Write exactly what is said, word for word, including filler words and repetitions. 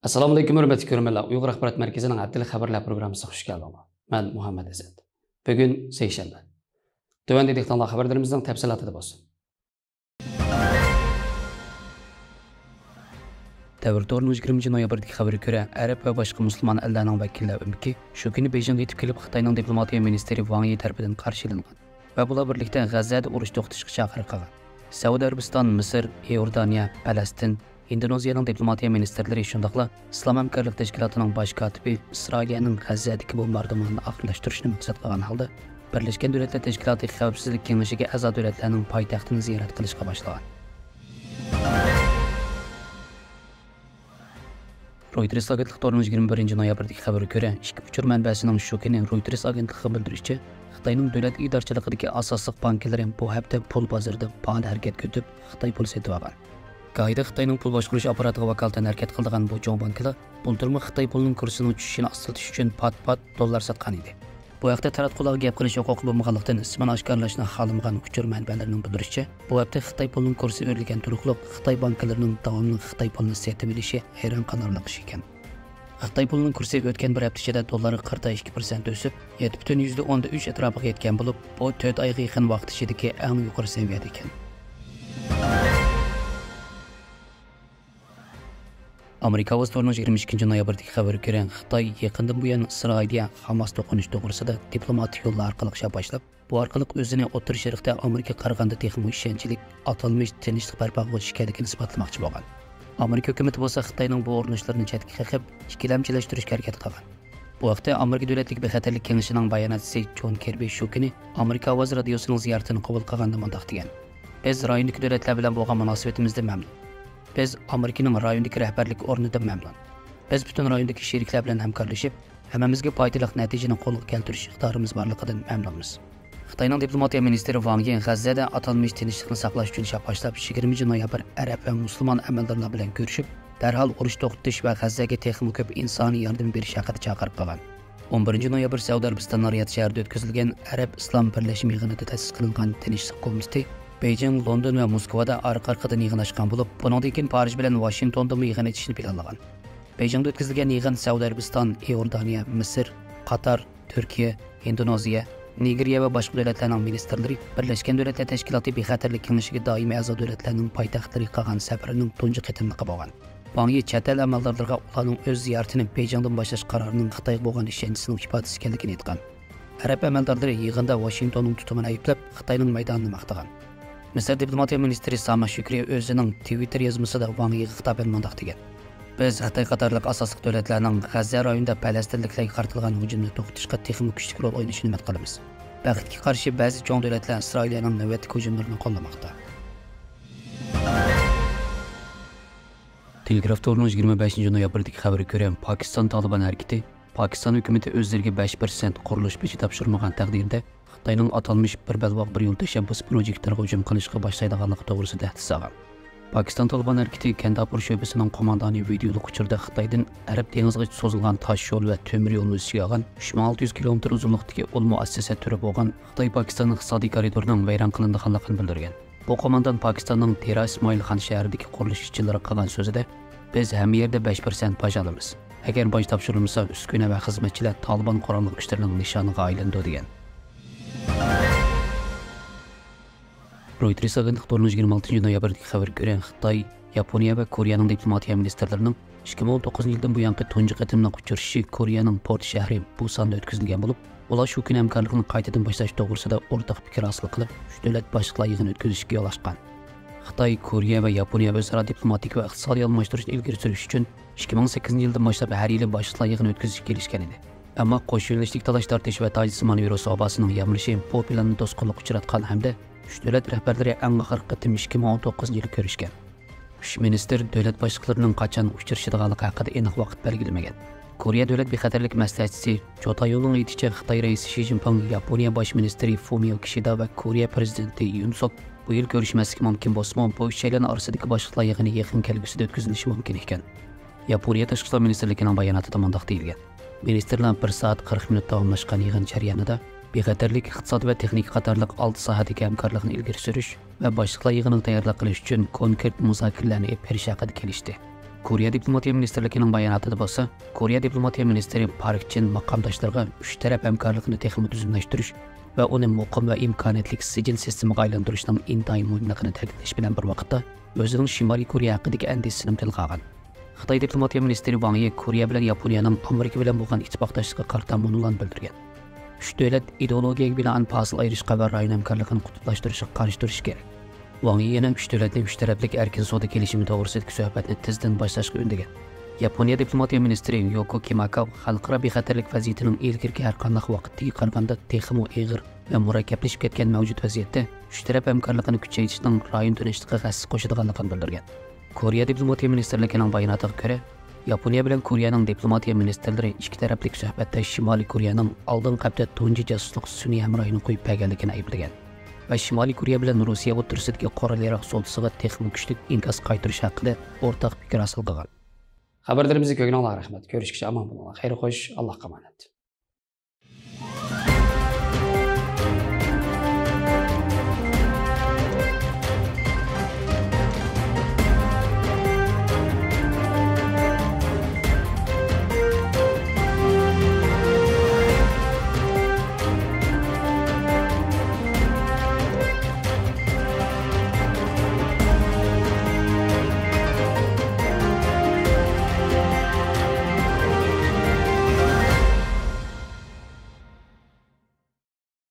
ئەسسالامۇئەلەيكۇم، ھۆرمەتلىك كۆرۈرمەنلەر. ئۇيغۇر ئاخبارات مەركىزىنىڭ ھەپتىلىك خەۋەرلەر پروگراممىسىغا خۇش كەلدىڭلار. مەن مۇھەممەد ئەسەد. بۈگۈن سەيشەنبە. تۆۋەندە دىققىتىڭلار خەۋەرلىرىمىزنىڭ تەپسىلاتىدا بولسۇن. دەۋر تورىنىڭ يىگىرمىنچى نويابىردىكى خەۋىرىگە كۆرە، ئەرەب ۋە باشقا مۇسۇلمان ئەللەرنىڭ ۋەكىللەر ئۆمىكى شۇ كۈنى بېيجىڭغا يېتىپ كېلىپ، خىتاينىڭ دىپلوماتىيە مىنىستىرى ۋاڭ يى تەرىپىدىن قارشى ئېلىنغان ۋە بۇلار بىرلىكتە غەززەدە ئۇرۇش توختىتىشقا چاقىرىق قىلغان. سەئۇدى ئەرەبىستان، مىسىر، ئىئوردانىيە، پەلەستىن، ئىندونېزىيەنىڭ دىپلوماتىيە مىنىستىرلىرى، شۇنداقلا ئىسلام ھەمكارلىق تەشكىلاتىنىڭ باش كاتىپى ئىسرائىلىيەنىڭ غەززەدىكى بومباردىماننى ئاخىرلاشتۇرۇشنى مەقسەت قىلغان ھالدا، بىرلەشكەن دۆلەتلەر تەشكىلاتى خەۋپسىزلىك كېڭىشىگە ئەزا دۆلەتلەرنىڭ پايتەختىنى زىيارەت قىلىشقا باشلىغان. رويتېرس ئاگېنتلىق تورىنىڭ يىگىرمە بىرىنچى نويابىردىكى خەۋىرىگە كۆرە، ئىككى ئۇچۇر مەنبەسىنىڭ شۇ كۈنى رويتېرس ئاگېنتلىقىغا بىلدۈرۈشىچە، خىتاينىڭ دۆلەت ئىدارىچىلىقىدىكى ئاساسلىق بانكىلىرى بۇ ھەپتە پۇل بازىرىدا پائال ھەرىكەت كۆرسىتىپ، خىتاي پۇلى سېتىۋالغان. گاھىدا خىتاينىڭ پۇل باشقۇرۇش ئاپپاراتىغا ۋاكالىتەن ھەرىكەت قىلىدىغان بۇ چوڭ بانكىلار بۇلتۇرمۇ خىتاي پۇلىنىڭ كۇرسىنىڭ چۈشۈشىنى ئاستىلىتىش ئۈچۈن پات-پات دوللار ساتقان ئىدى. بۇ ھەقتە تاراتقۇلارغا گەپ قىلىش ھوقۇقى بولمىغانلىقتىن، ئىسمىنى ئاشكارىلاشنى خالىمىغان ئۇچۇر مەنبەلىرىنىڭ بىلدۈرۈشىچە، بۇ ھەپتە خىتاي پۇلىنىڭ كۇرسى ئۆرلىگەن تۇرۇقلۇق خىتاي بانكىلىرىنىڭ داۋاملىق خىتاي پۇلىنى سېتىۋېلىشى ھەيران قالارلىق ئىش ئىكەن. خىتاي پۇلىنىڭ كۇرسى ئۆتكەن بىر ھەپتە ئىچىدە دوللارغا قارىتا ئىككى پىرسەنت ئۆسۈپ، يەتتە پۈتۈن يۈزدە ئوندىن ئۈچ ئەتراپىغا يەتكەن بولۇپ، بۇ تۆت ئايغا يېقىن ۋاقىت ئىچىدىكى ئەڭ يۇقىرى سەۋىيەدە ئىكەن. ئامېرىكا ئاۋازى تورىنىڭ يىگىرمە ئىككىنچى نويابىردىكى خەۋىرىگە كۆرە، خىتاي يېقىندىن بۇيان ئىسرائىلىيە خاماس توقۇنۇشى توغرىسىدا دىپلوماتىك يوللار ئارقىلىق شەپ باشلاپ، بۇ ئارقىلىق ئۆزىنى ئوتتۇرا شەرقتە ئامېرىكىغا قارىغاندا تېخىمۇ ئىشەنچلىك، ئاتالمىش تىنچلىق بەرپا قىلغۇچ ئىكەنلىكىنى ئىسپاتلىماقچى بولغان. ئامېرىكا ھۆكۈمىتى بولسا خىتاينىڭ بۇ ئۇرۇنۇشلىرىنى چەتكە قېقىپ، ئىككىلەمچىلەشتۈرۈشكە ھەرىكەت قىلغان. بۇ ھەقتە ئامېرىكا دۆلەتلىك بىخەتەرلىك كېڭىشىنىڭ باياناتچىسى جون كىربى شۇ كۈنى ئامېرىكا ئاۋازى رادىيوسىنىڭ زىيارىتىنى قوبۇل قىلغاندا مۇنداق دېگەن: «بىز رايوندىكى دۆلەتلەر بىلەن بولغان مۇناسىۋىتىمىزدىن مەمنۇن. بىز ئامېرىكىنىڭ رايوندىكى رەھبەرلىك ئورنىدىن مەمنۇن. بىز پۈتۈن رايوندىكى شېرىكلەر بىلەن ھەمكارلىشىپ، ھەممىمىزگە پايدىلىق نەتىجىنى قولغا كەلتۈرۈش ئىقتىدارىمىز بارلىقىدىن مەمنۇنمىز.» خىتاينىڭ دىپلوماتىيە مىنىستىرى ۋاڭ يى غەززەدە ئاتالمىش تىنچلىقنى ساقلاش ئۈچۈن شەپ باشلاپ، يىگىرمىنچى نويابىر ئەرەب ۋە مۇسۇلمان ئەمەلدارلار بىلەن كۆرۈشۈپ، دەرھال ئۇرۇش توختىتىش ۋە غەززەگە تېخىمۇ كۆپ ئىنسانىي ياردەم بېرىش ھەققىدە چاقىرىق قىلغان. ئون بىرىنچى نويابىر سەئۇدى ئەرەبىستاننىڭ رىياد شەھىرىدە ئۆتكۈزۈلگەن ئەرەب ئىسلام بىرلەشمە يىغىنىدا تەسىس قىلىنغان تىنچلىق كومىتېتى بېيجىڭ، لوندون ۋە موسكۋادا ئارقا-ئارقىدىن يىغىن ئاچقان بولۇپ، بۇنىڭدىن كېيىن پارىژ بىلەن ۋاشىنگتوندىمۇ يىغىن ئېچىشنى پىلانلىغان. بېيجىڭدا ئۆتكۈزۈلگەن يىغىن سەئۇدى ئەرەبىستان، ئىئوردانىيە، مىسىر، قاتار، تۈركىيە، ئىندونېزىيە، نىگېرىيە ۋە باشقا دۆلەتلەرنىڭ مىنىستىرلىرى بىرلەشكەن دۆلەتلەر تەشكىلاتى بىخەتەرلىك كېڭىشىگە دائىمىي ئەزا دۆلەتلەرنىڭ پايتەختلىرىگە قىلغان سەپىرىنىڭ تۇنجى قېتىملىقى بولغان. ۋاڭ يى چەت ئەل ئەمەلدارلىرىغا ئۇلارنىڭ ئۆز زىيارىتىنى بېيجىڭدىن باشلاش قارارىنىڭ خىتايغا بولغان ئىشەنچىسىنىڭ ئىپادىسى ئىكەنلىكىنى ئېيتقان. ئەرەب ئەمەلدارلىرى يىغىندا ۋاشىنگتوننىڭ تۇتۇمىنى ئەيىبلەپ، خىتاينىڭ مەيدانىنى ماختىغان. مىسىر دىپلوماتىيە مىنىستىرى سامىح شۈكرى ئۆزىنىڭ تىۋىتتېر يازمىسىدا ۋاڭ يىغا خىتابەن مۇنداق دېگەن: «بىز خىتاي قاتارلىق ئاساسلىق دۆلەتلەرنىڭ غەززە رايونىدا پەلەستىنلىكلەرگە قارىتىلغان ھۇجۇمنى توختىتىشقا تېخىمۇ كۈچلۈك رول ئوينىشىنى ئۈمىد قىلىمىز. بەختكە قارشى، بەزى چوڭ دۆلەتلەر ئىسرائىلىيەنىڭ نۆۋەتتىكى ھۇجۇملىرىنى قوللىماقتا.» تېلېگراف تورىنىڭ يىگىرمە بەشىنچى نويابىردىكى خەۋىرىگە كۆرە، پاكىستان تالىبان ھەرىكىتى پاكىستان ھۆكۈمىتى ئۆزلىرىگە بەش پىرسەنت قۇرۇلۇش بېجى تاپشۇرمىغان تەقدىردە، خىتاينىڭ ئاتالمىش بىر بەلباغ بىر يول تەشەببۇس پروژېكتلىرىغا ھۇجۇم قىلىشقا باشلايدىغانلىقى توغرىسىدا تەھدىت سالغان. پاكىستان تالىبان ھەرىكىتى كەنداپۇر شۆبىسىنىڭ قوماندانى ۋىدېئولۇق ئۇچۇردا خىتايدىن ئەرەب دېڭىزىغىچە سوزۇلغان تاش يول ۋە تۆمۈر يولنى ئۈستىگە ئالغان ئۈچ مىڭ ئالتە يۈز كىلومېتىر ئۇزۇنلۇقتىكى ئۇل مۇئەسسەسە تۈرى بولغان خىتاي پاكىستان ئىقتىسادىي كارىدورىنىڭ ۋەيران قىلىنىدىغانلىقىنى بىلدۈرگەن. بۇ قوماندان پاكىستاننىڭ تېرا ئىسمائىل خان شەھىرىدىكى قۇرۇلۇش ئىشچىلىرىغا قىلغان سۆزىدە، «بىز ھەممە يەردە بەش پىرسەنت باج ئالىمىز. ئەگەر باج تاپشۇرۇلمىسا، ئۈسكۈنە ۋە خىزمەتچىلەر تالىبان قوراللىق كۈچلىرىنىڭ نىشانىغا ئايلىنىدۇ» دېگەن. رويتېرس ئاگېنتلىق تورىنىڭ يىگىرمە ئالتىنچى نويابىردىكى خەۋىرىگە كۆرە، خىتاي، ياپونىيە ۋە كورېيەنىڭ دىپلوماتىيە مىنىستىرلىرىنىڭ ئىككى مىڭ ئون توققۇزىنچى يىلدىن بۇيانقى تۇنجى قېتىملىق ئۇچرىشىشى كورېيەنىڭ پورت شەھىرى بۇساندا ئۆتكۈزۈلگەن بولۇپ، ئۇلار شۇ كۈنى ھەمكارلىقنى قايتىدىن باشلاش توغرىسىدا ئورتاق پىكىر ھاسىل قىلىپ، ئۈچ دۆلەت باشلىقلار يىغىنى ئۆتكۈزۈشكە يول ئاچقان. خىتاي، كورېيە ۋە ياپونىيە ئۆزئارا دىپلوماتىك ۋە ئىقتىسادىي ئالماشتۇرۇشنى ئىلگىرى سۈرۈش ئۈچۈن ئىككى مىڭ سەككىزىنچى يىلدىن باشلاپ ھەر يىلى باشلىقلار يىغىنى ئۆتكۈزۈشكە كېلىشكەن ئىدى. ئەمما قوش يۆنىلىشلىك تالاش-تارتىش ۋە تاجسىمان ۋىرۇسى ۋاباسىنىڭ يامرىشى بۇ پىلاننى توسقۇنلۇققا ئۇچراتقان ھەمدە ئۈچ دۆلەت رەھبەرلىرى ئەڭ ئاخىرقى قېتىم ئىككى مىڭ ئون توققۇزىنچى يىلى كۆرۈشكەن. ئۈچ مىنىستىر دۆلەت باشلىقلىرىنىڭ قاچان ئۇچرىشىدىغانلىقى ھەققىدە ئېنىق ۋاقىت بەلگىلىمىگەن. كورېيە دۆلەت بىخەتەرلىك مەسلىھەتچىسى چو تايوننىڭ ئېيتىشىچە، خىتاي رەئىسى شى جىنپىڭ ياپونىيە باش مىنىستىرى فۇمىيو كىشىدا ۋە كورېيە پىرېزىدېنتى يۇن سوك بۇ يىل كۆرۈشمەسلىكى مۇمكىن بولسىمۇ، بۇ ئۈچەيلەن ئارىسىدىكى باشلىقلار يىغىنى يېقىن كەلگۈسىدە ئۆتكۈزۈلۈشى مۇمكىن ئىكەن. ياپونىيە تاشقى ئىشلار مىنىستىرلىكىنىڭ باياناتىدا مۇنداق دېيىلگەن: مىنىستىرلار بىر سائەت قىرىق مىنۇت داۋاملاشقان يىغىن جەريانىدا بىخەتەرلىك، ئىقتىساد ۋە تېخنىكا قاتارلىق ئالتە ساھەدىكى ھەمكارلىقنى ئىلگىرى سۈرۈش ۋە باشلىقلار يىغىنىغا تەييارلىق قىلىش ئۈچۈن كونكرېت مۇزاكىرىلەرنى ئېلىپ بېرىش ھەققىدە كېلىشتى. كورېيە دىپلوماتىيە مىنىستىرلىكىنىڭ باياناتىدا بولسا، كورېيە دىپلوماتىيە مىنىستىرى پارك چىن ماقامداشلىرىغا ئۈچ تەرەپ ھەمكارلىقىنى تېخىمۇ تۈزۈملەشتۈرۈش ۋە ئۇنى مۇقىم ۋە ئىمكانىيەتلىك سىجىل سىستېمىغا ئايلاندۇرۇشنىڭ ئىنتايىن مۇھىملىقىنى تەكىتلەش بىلەن بىر ۋاقىتتا، ئۆزىنىڭ شىمالىي كورېيە ھەققىدىكى ئەندىشىسىنىمۇ تىلغا ئالغان. خىتاي دىپلوماتىيە مىنىستىرى ۋاڭ يى كورېيە بىلەن ياپونىيەنىڭ ئامېرىكا بىلەن بولغان ئىتتىپاقداشلىقىغا قارىتا مۇنۇلارنى بىلدۈرگەن: ئۈچ دۆلەت ئىدېئولوگىيەگە بىنائەن پاسىل ئايرىشىشقا ۋە رايون ھەمكارلىقىنى قۇتۇپلاشتۇرۇشقا قارشى تۇرۇشى كېرەك. ۋاڭ يى يەنە ئۈچ دۆلەتنى ئۈچ تەرەپلىك ئەركىن سودا كېلىشىمى توغرىسىدىكى سۆھبەتنى تېزدىن باشلاشقا ئۈندىگەن. ياپونىيە دىپلوماتىيە مىنىستىرى يوكو كىماكاۋ خەلقئارا بىخەتەرلىك ۋەزىيىتىنىڭ ئىلگىرىكى ھەر قانداق ۋاقىتتىكىگە قارىغاندا تېخىمۇ ئېغىر ۋە مۇرەككەپلىشىپ كەتكەن مەۋجۇت ۋەزىيەتتە ئۈچ تەرەپ ھەمكارلىقىنى كۈچەيتىشنىڭ رايون تىنچلىقىغا ھەسسە قوشىدىغانلىقىنى بىلدۈرگەن. كورېيە دىپلوماتىيە مىنىستىرلىكىنىڭ باياناتىغا كۆرە، ياپونىيە بىلەن كورېيەنىڭ دىپلوماتىيە مىنىستىرلىرى ئىككى تەرەپلىك سۆھبەتتە شىمالىي كورېيەنىڭ ئالدىنقى ھەپتە تۇنجى جاسۇسلۇق سۈنئىي ھەمراھىنى قويۇپ بەرگەنلىكىنى ئەيىبلىگەن ۋە شىمالىي كورېيە بىلەن روسىيە ئوتتۇرىسىدىكى قورال ياراغ سودىسىغا تېخىمۇ كۈچلۈك ئىنكاس قايتۇرۇش ھەققىدە ئورتاق پىكىر ھاسىل قىلغان. خەۋەرلىرىمىزنى كۆرگىنىڭلارغا رەھمەت. كۆرۈشكىچە ئامان بولۇڭلار. خەير خوش، ئاللاھقا ئامانەت.